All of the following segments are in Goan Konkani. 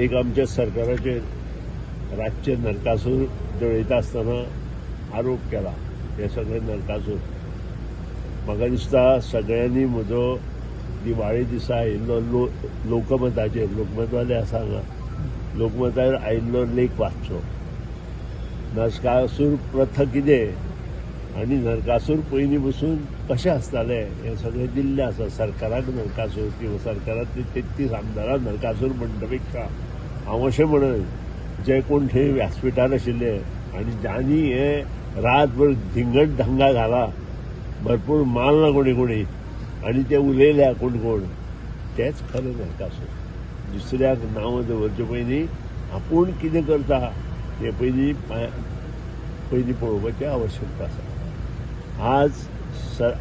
एक आमच्या सरकाराचेर रातचे नरकासूर जळयता आसतना आरोप केला. हे सगळे नरकासूर. म्हाका दिसता सगळ्यांनी म्हजो दिवाळे दिसा आयिल्लो लोकमताचेर, लोकमतवाले आसा हांगा, लोकमताचेर आयिल्लो लेख वाचचो. नरकासूर प्रथा कितें आनी नरकासूर पयलीं बसून कशें आसताले हें सगळें दिल्लें आसा. सरकाराक नरकासूर किंवा सरकारांतली 33 आमदारां नरकासूर म्हणटा पेक्षा हांव अशें म्हणन, जे कोण थंय व्यासपिठार आशिल्ले आनी ज्यांनी हे रातभर धिंगड धंगा घाला, भरपूर मारला कोणी कोणी आनी ते उलयल्या कोण कोण, तेच खरें नरकासूर. दुसऱ्याक नांवां दवरचे पयलीं आपूण कितें करता तें पयलीं पयलीं पळोवपाची आवश्यकता आसा. आज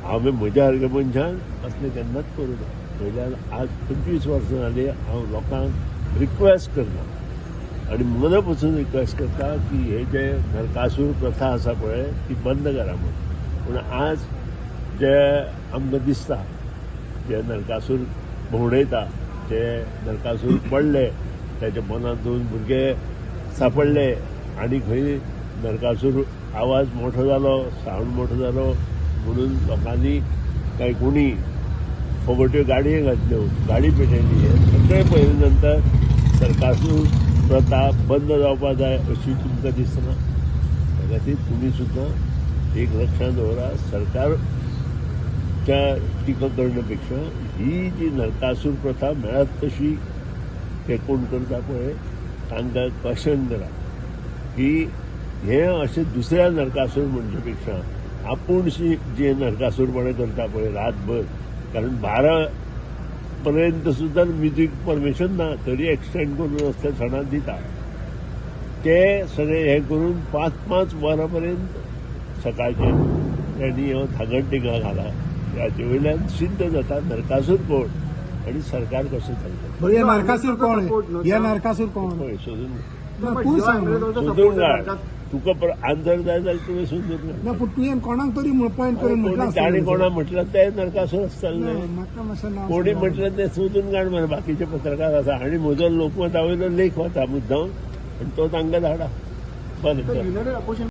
हांवें म्हज्या सारक्या मनशान असलें केन्नाच करूं ना. वयल्यान आज 25 वर्सां जालीं हांव लोकांक रिक्वेस्ट करता आनी मना पसून रिक्वेस्ट करता की हे जे नरकासूर प्रथा आसा पळय ती बंद करा म्हूण. पूण आज जे आमकां दिसता जे नरकासूर भोंवडयता, जे नरकासूर पडले त्याच्या मनात दोन भुरगे सापडले आनी खंय नरकासूर आवाज मोठो जालो, सावंड मोठो जालो म्हणून लोकांनी काय कोणी फुगट्यो गाडयो घातल्यो, गाडी पेटयली. हे सगळें पळयले नंतर सरकासूर प्रथा बंद जावपा जाय अशी तुमकां दिसना. त्या खातीर तुमी सुद्दां एक लक्षांत दवरा, सरकारच्या टिका करण्या पेक्षा ही जी नरकासूर प्रथा मेळत तशी ते कोण करता पळय तांकां क्वेश्चन करा की हे अशें दुसऱ्या नरकासूर म्हणचे पेक्षा आपूण जे नरकासूरपणा करता पळय रातभर, कारण 12 पर्यंत सुद्दां म्युजीक परमिशन ना तरी एक्सटेंड करून असल्या सणाक दिता, ते सगळे हे करून 5-5 वरां पर्यंत सकाळचे त्यांनी हो धागड टिका घाला. हाचे वयल्यान सिद्ध जाता नरकासूर कोण आणि सरकार कशें चलता. बरं, हे नरकासूर कोण आहे? हे नरकासूर कोण? पळय सोदून ना, तूं सांग. सोदून काड. तुका आन्सर जाय जाल्यार तुवें सोदून काड. ना, पूण तुवें कोणाक तरी पॉयंट करून म्हटलं. ताणें कोणा म्हटलं ते नरकासूर आसतले ना, न्हय. म्हाका मातशें नांव कोणी सांग. म्हटलं ते सोदून काड मरे. बाकीचे पत्रकार आसा आणि म्हजो लोकमता वयलो लेख वता मुद्दाम आनी तो तांकां धाडा. बरें, चल. United opposition.